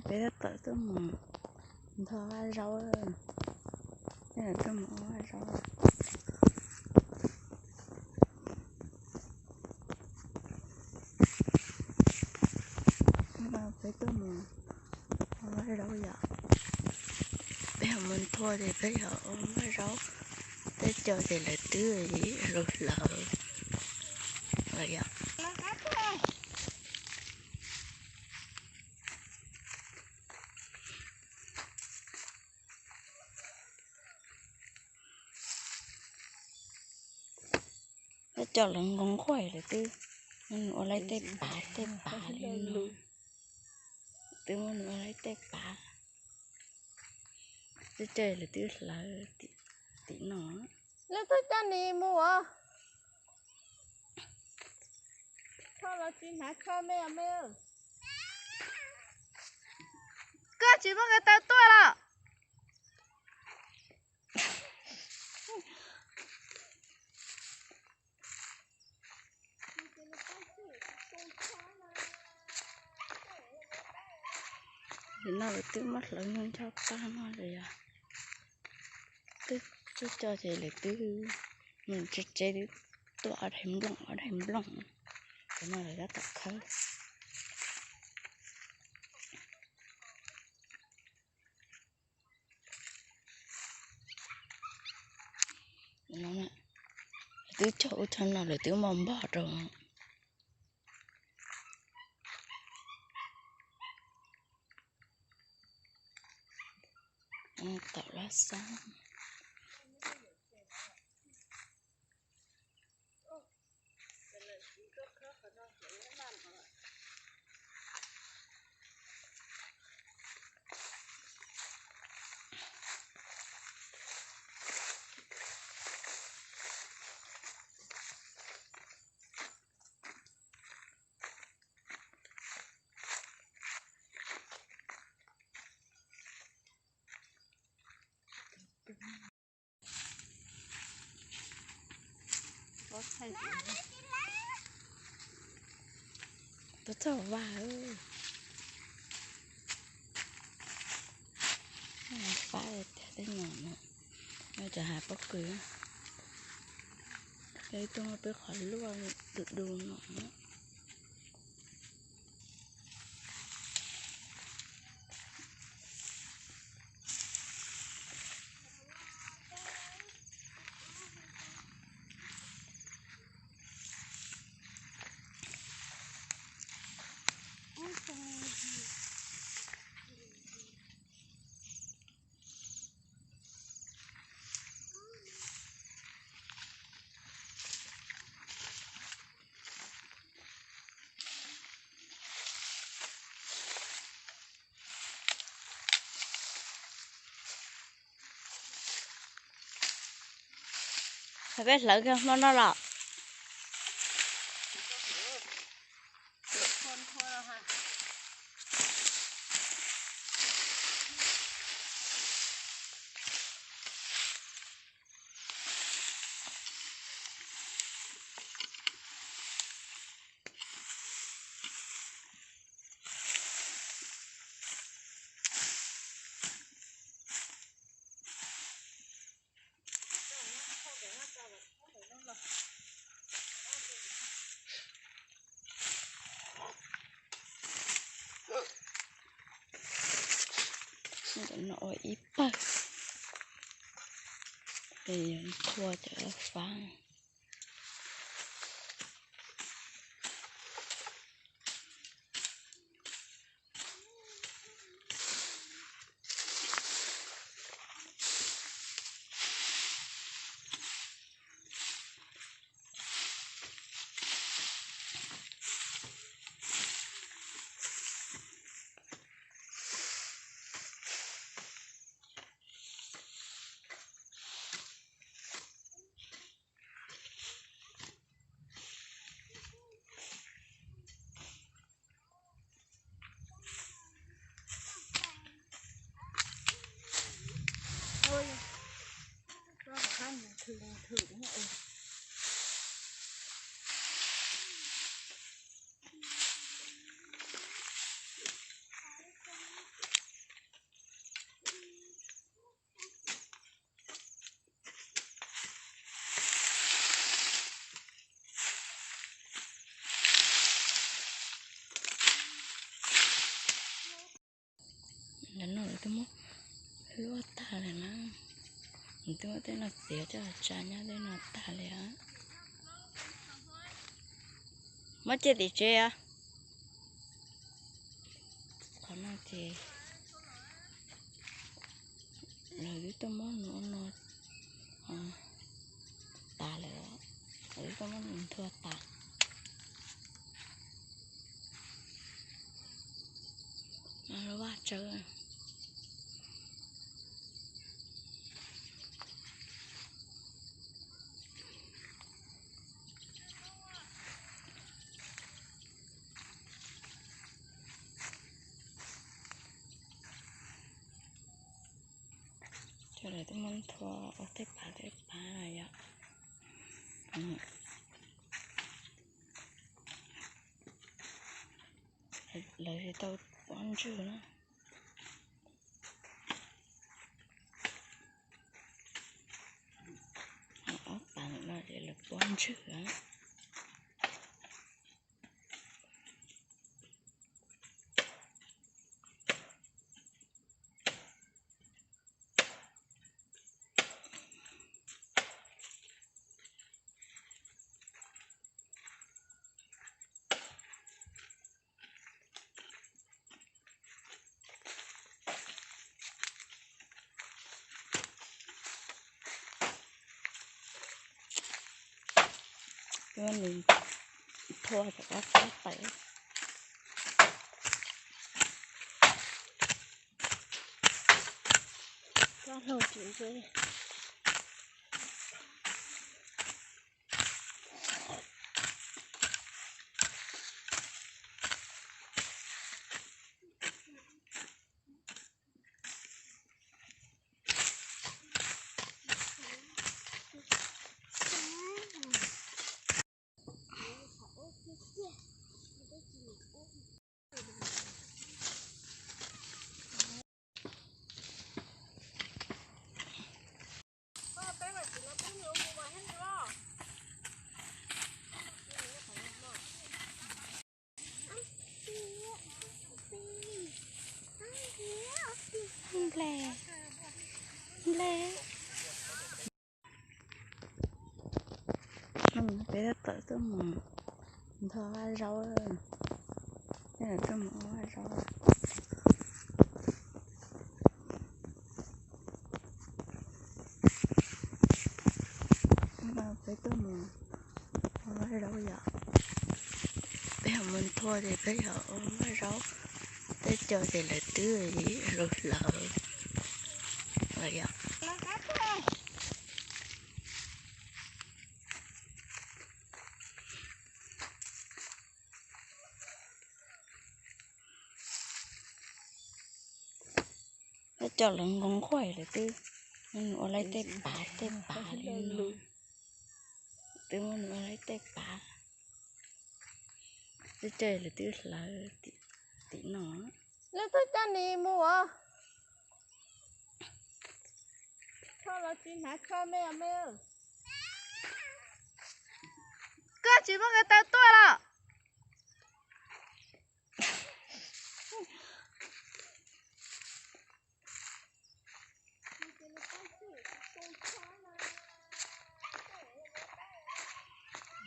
Peb tab tom tuaj mus ntho vaj zaub, tuaj mus ua vaj zaub. Peb tuaj mus ua vaj zaub yom. Peb yog mus nthua ces peb yog ua vaj zaub. Peb cov ces lawv twb hlawv lawm yom. Peb cov lawv nqoo nquaj lawv twb ua lawv tej pav tej pav li no. Twb muab nws ua lawv tej pav. Twb coj lawv twb hlawv tim no. Lawv twb coj nis mus os. Tsho los tsis hnav tsho me me. Koj tsis muab nqe taw tuaj los? Tam no lawv twb muab hlawv ncho ncho tag no lawm yom. Twb tso ces lawv twb mus tsev tsev twb tuaj ob daim nplooj ob daim nplooj. Tam no lawv tab tom khawb. Lawv twb cog ub cog no lawv twb muab npog rau. Tom lab xab. Tuaj txog vaj, fab tiag tej nyom no, no cov hav pob kws. Ib tug peb qhov luaj du du no. Peb hlawv kiag hmo no los. Ntawm no ua ib pawg, es yuav nthua cov fab. No lawv twb muab luaj tag lawm na. Nws twb muab tej no txiav coj tsa nyob tej no tag li. Muab cia tim tsev os. Qhov no ces lawv twb tuaj muab no tas lawm, lawv twb tuaj muab nthua tas. Vaj tsawb. Cov lawv twb muab nthua ua tej pav tej pav yom. Lawv tsis tau pob ntswg na. Ob pav no ces lawv pob ntswg. Nws thua rov qab qab pais. Koj hlua tsis ntshe. Nplej, nplej. Peb tab tom tuaj mus ntho vaj zaub, peb tuaj mus ua vaj zaub. Peb tuaj mus ua vaj zaub yom. Peb ho mus nthua ces peb yog ua vaj zaub. Tej co ces lawv twb hlawv hlawv lawm yom. Coj lawv nqoo nquaj lawv twb ua lawv tej pav tej pav li no. Twb muab nws ua lawv tej pav. Twb coj lawv twb hlawv tim no. Lawv twb coj nws mus os. Koj los tsis hnav koj me me. Koj tsis muaj nqe taw tuaj los.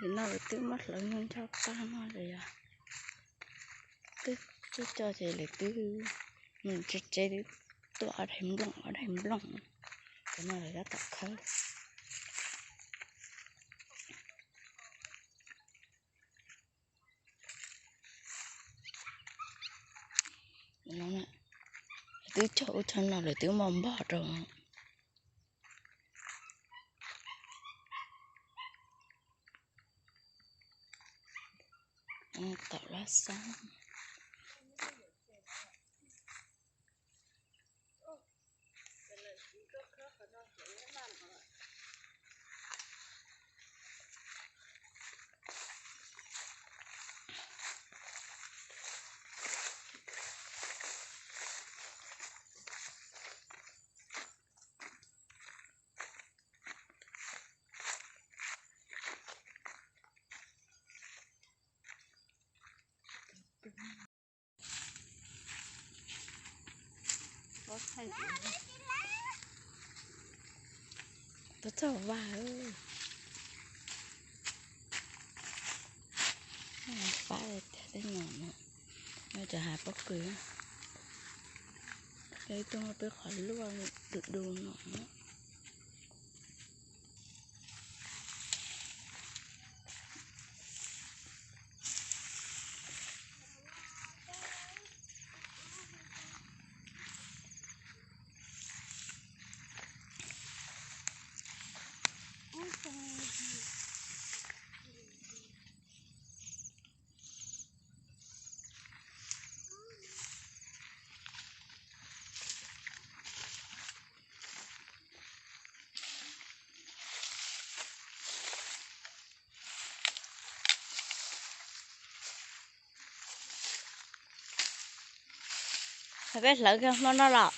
Nim no lawv twb muab hlawv ncho tag no lawm yom. Twb, twb coj ces lawv twb mus tsev tsev twb tuaj ob daim nplooj ob daim nplooj. Cov no lawv tab tom khawb. Lawv twb cog ub cog no lawv twb muab npog rau. Tom lab xab. Tuaj txog vaj, fab tiag tej no, nyob cov hav pob kws, peb tuaj muaj peb qhov luaj du du no. Peb hlawv kiag hmo no los.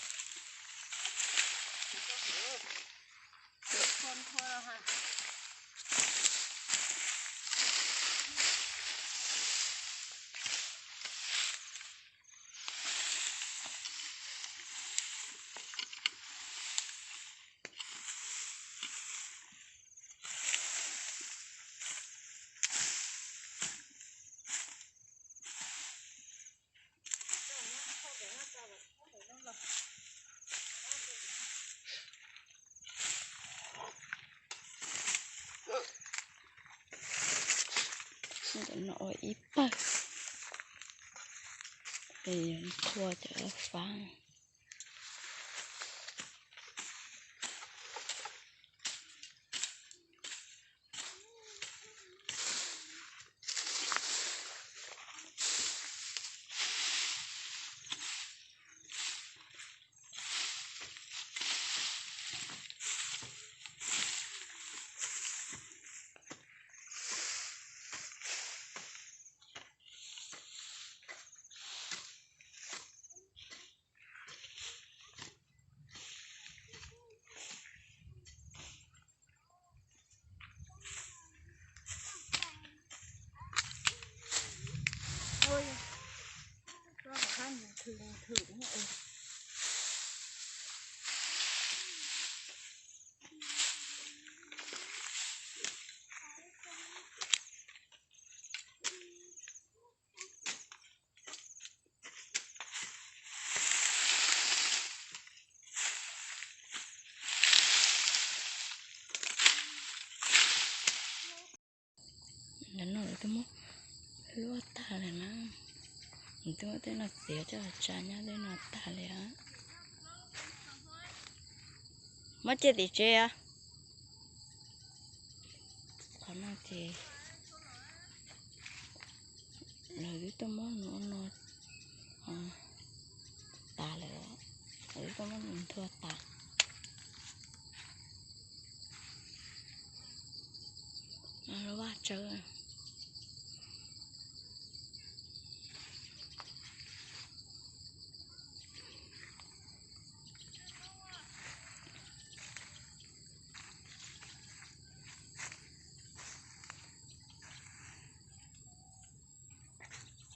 Ntawm no ua ib pawg, es yog thua cov fab. Ntawm no lawv twb muab luaj tag lawm na. Nws twb muab tej no txiav coj los tsa nyob tej no tag li. Muab cia tim tsev os. Qhov no ces lawv twb tuaj muab no tas lawm, lawv twb tuaj muab nthua tas. Vaj tsawb.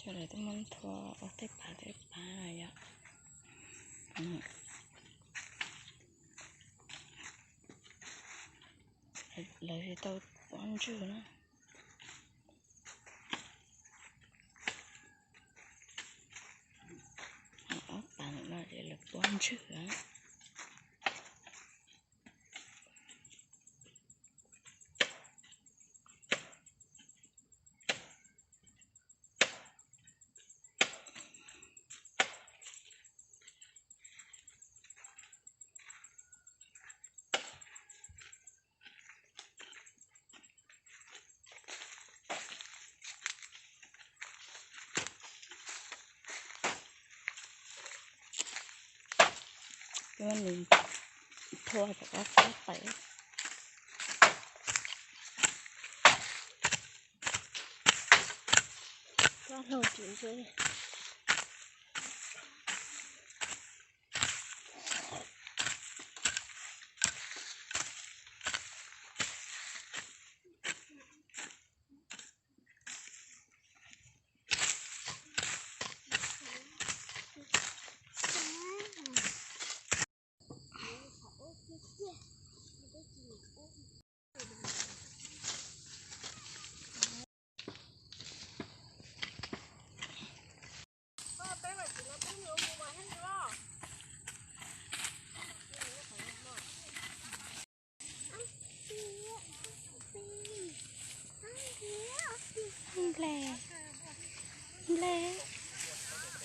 Cov lawv twb muab nthua ua tej pav tej pav yom. Lawv tsis tau puab ntswg na. Ob pav no ces lawv puab ntswg. Nws thua rov qab qab pais. Koj hlua tsis ze.